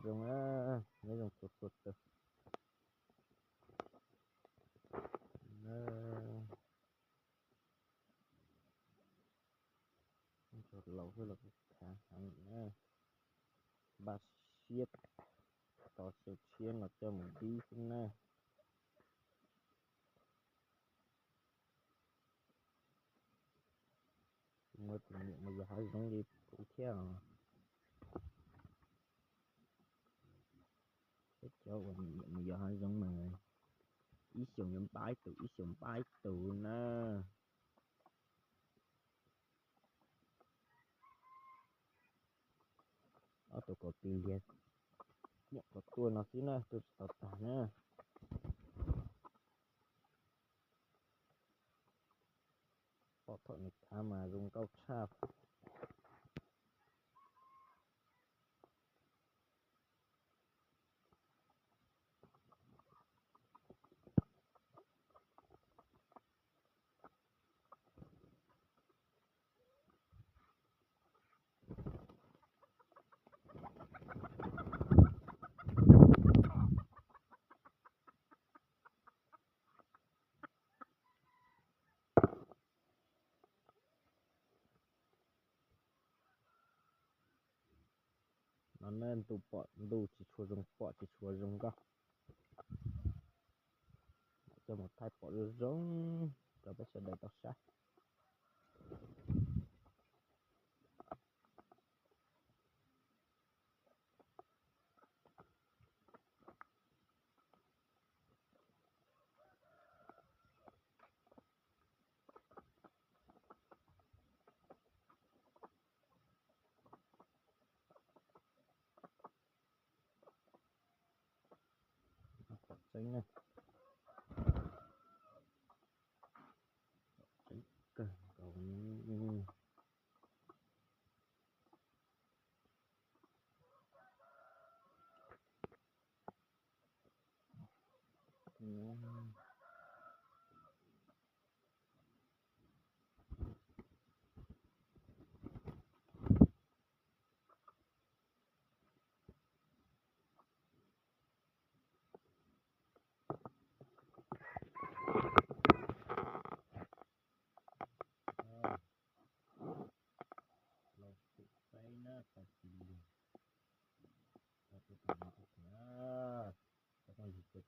Zoo na, nyob zoo txhua txhua tus. Laus xwb los kuj khav heev na. Npaj siab tos xyoo tshiab no coj mus dib xwb na. Muab tus niam mus yos hav zoov li kuv thiab os. Cov uas niam mus yos hav zoov mas ib xyoos yuav npaj ib tus, ib xyoos npaj ib tus na. Ob tug kaus tw liag, niam kaus tuaj no xwb na, tuaj tsis tau tag na. Pom thaum nws khav mas zoo nkauj tshaj. No ne, ntuj pom ntuj tsis tshua zoo, pom tsis tshua zoo nkauj. Coj mus thaij pom zoo zoo rau peb sawv daws tau saib. Tseeb na, tseeb kawg nkaus. Los tus peb na, tau tis lug, tau tus no tus na, tau tus tus.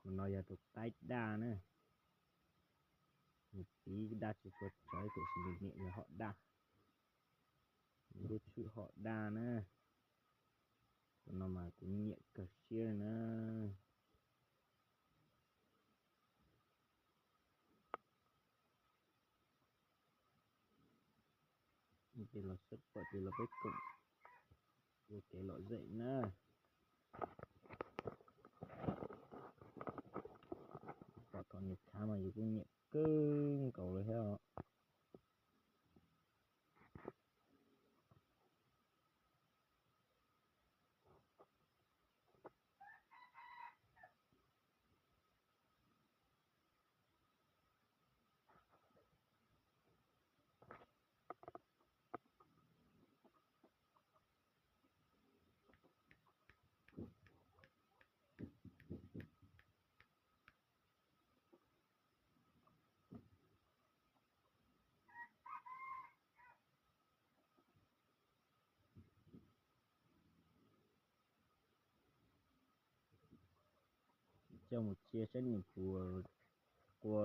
Tus no yog tus qaib daj na. Nws piv daj tsis tshua tsawv tiam sis nws niam yog hom daj. Nws lub tshwj hom daj na. Tus no mas kuv nyiam kawg siab na. Ces los saib pom ces los peb koom ua kev lom zem na. Pom thaum nws khav mas yus kuj nyiam kawg nkaus li thiab os. Coj mus cia saib nws puas qua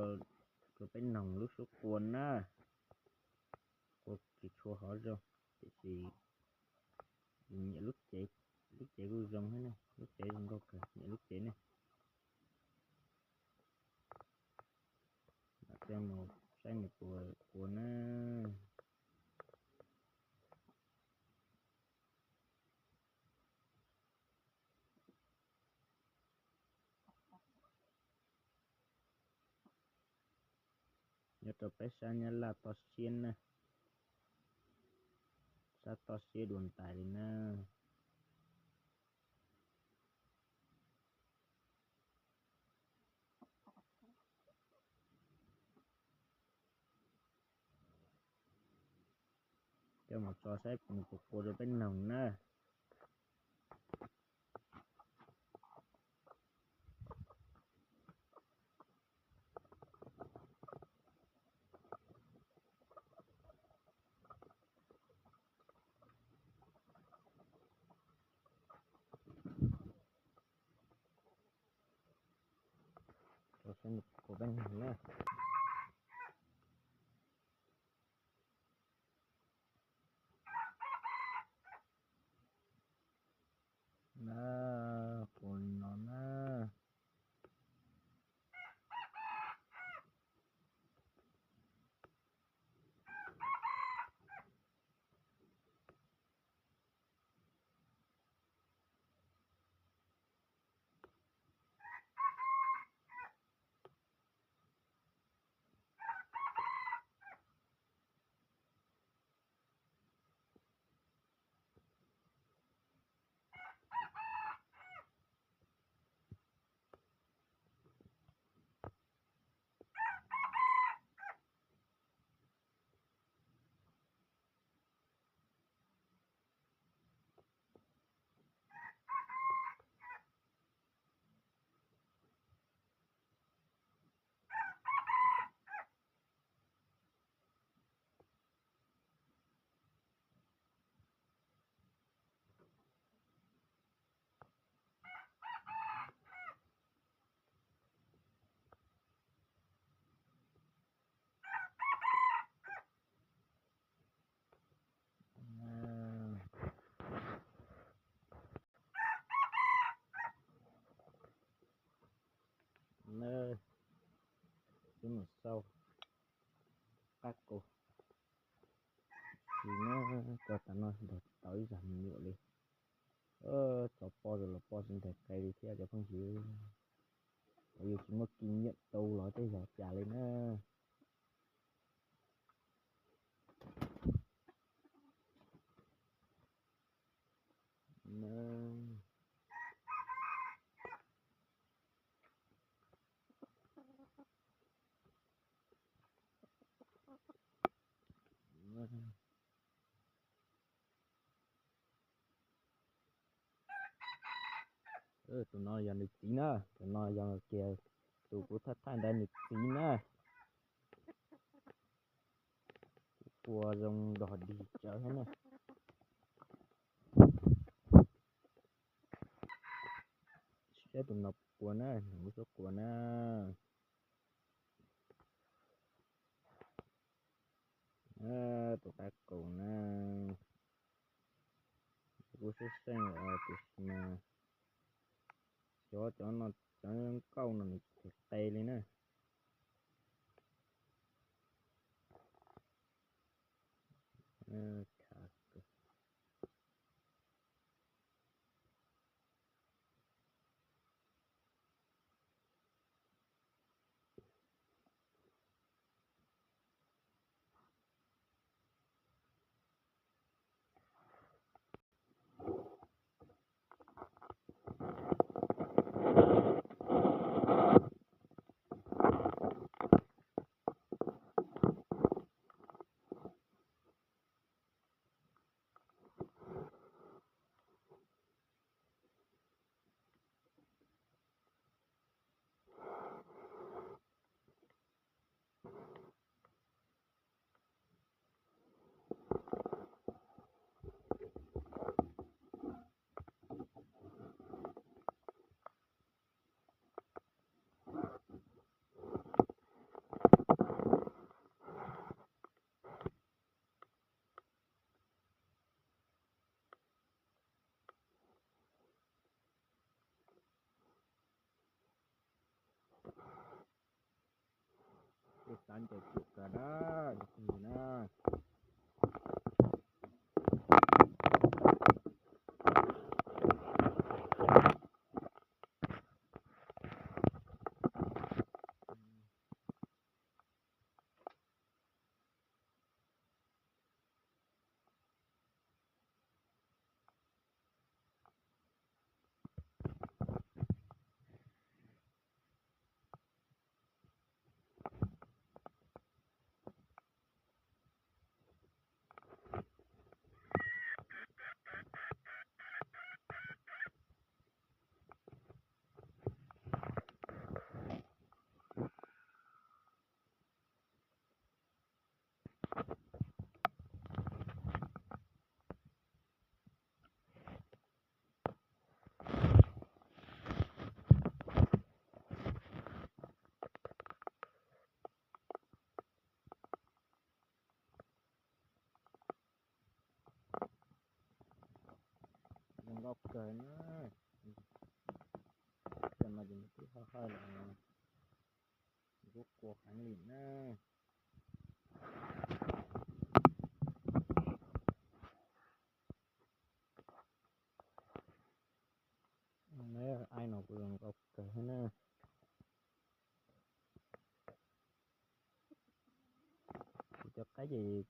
rau peb noog lub suab qua na. Qua tsis tshua hov zoo, tiam sis nyiam lub cev, lub cev kuj zoo thiab ne, lub cev zoo nkauj kawg, nyiam lub cev ne. Coj mus saib nws puas qua na. Nyob rau peb sab Nyab Laj toj siab na, sab toj siab dua ntais li na. Coj mus tso saib nws puas qua rau peb noog na. Tso saib nws puas qua peb noog na. Na, qua li no na. Neb, ib mus xauj qab kaus. Tsis neb, cov tas no ntag tau ib zag me nyuam li. Tso poj rau los poj tsis nteg qe li thiab cov phooj ywg. Yus tsis muaj kim nyiam tau los tej yog cas li na. Tus no yog nws txiv na, tus no yog kiag tus kuv thaij thaij ntawd nws txiv na. Ua zoo dog dig tsawv thiab na. Saib tus no qua na, nws lub suab qua na. Tus qab kaus na, kuj seej seej tiam sis mas xyov cov no cov nkauj no nws tsis qe li na. Cov tsuam kawg na, cov phooj ywg na. Zoo nkauj kawg na. Cov no ces nws twb hawj hawj lawm, nws kuj qua heev li na. Ai no kuj zoo nkauj kawg thiab na. Kuv cov qaib ces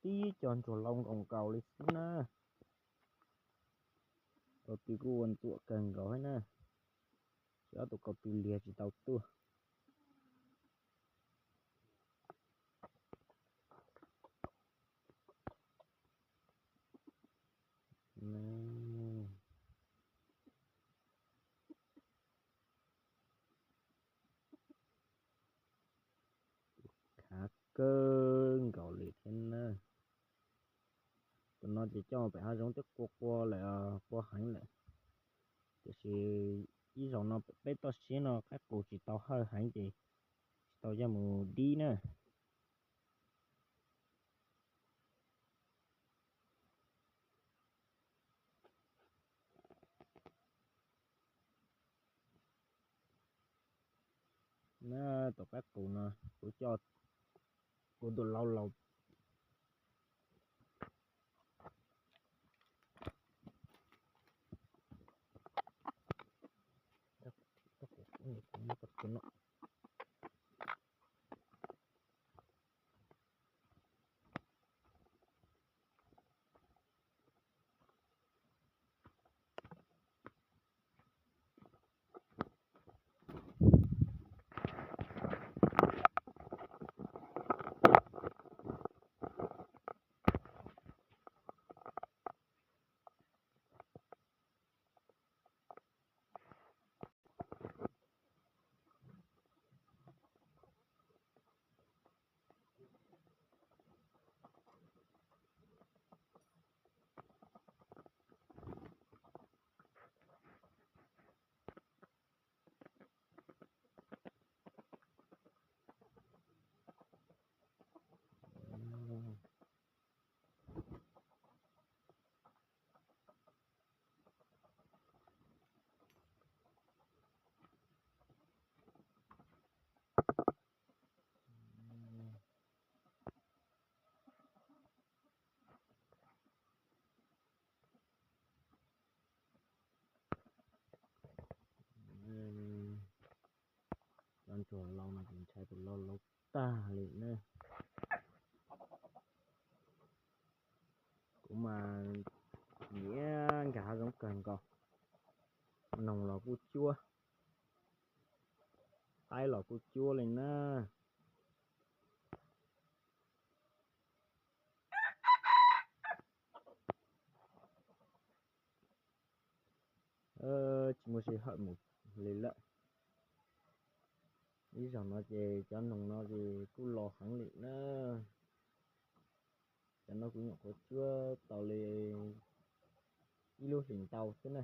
tib co ntsuag lau nkaus nkaus li xwb na. Tau twg kuj ua ntxuam kawg nkaus thiab na. Tsis ob tug kaus twg liag tsis tau tuaj. Khav kawg nkaus li thiab na. Tus no ces coj pem hav zoov twb qua qua lawm, qua heev lawm. Tiam sis ib zaug no peb toj siab no qaib qus tsis tau hawj heev ces tsis tau coj mus dib na. Na, tus qaib qus no kuv coj kuv tus lau laus. Cov ntsuag lau no ces ntshai tus lau laus tag li na. Kuv mas nyiam nkag hav zoov kawg nkaus. Noog los kuj cuab, qaib los kuj cuab li na. Tsis muaj sij hawm mus li lawm. Ib zaug no ces cov noog no ces kuj los heev li na. Cov no kuv nyuam qhuav cuab tau li ib lub hlis ntau xwb na.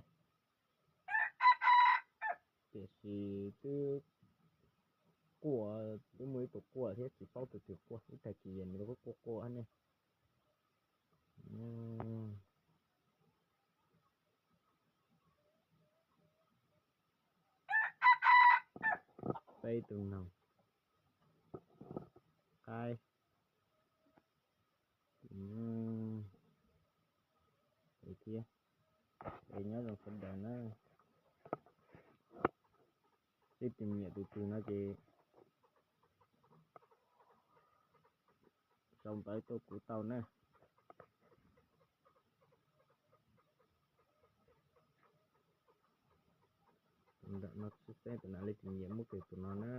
Tiam sis twb quaj, twb muaj ib tug quaj thiab tsis paub tus twg quaj, ib tag kis nws kuj quaj quaj ne. Peb tus noog. subscribe thiab, es nyob zoo sawv daws na. Leej twg nyiam tus twg no ces sau ntawv tuaj kuv tau na. Tus ntawm no xwb, tus no leej twg nyiam muab kiag tus no na.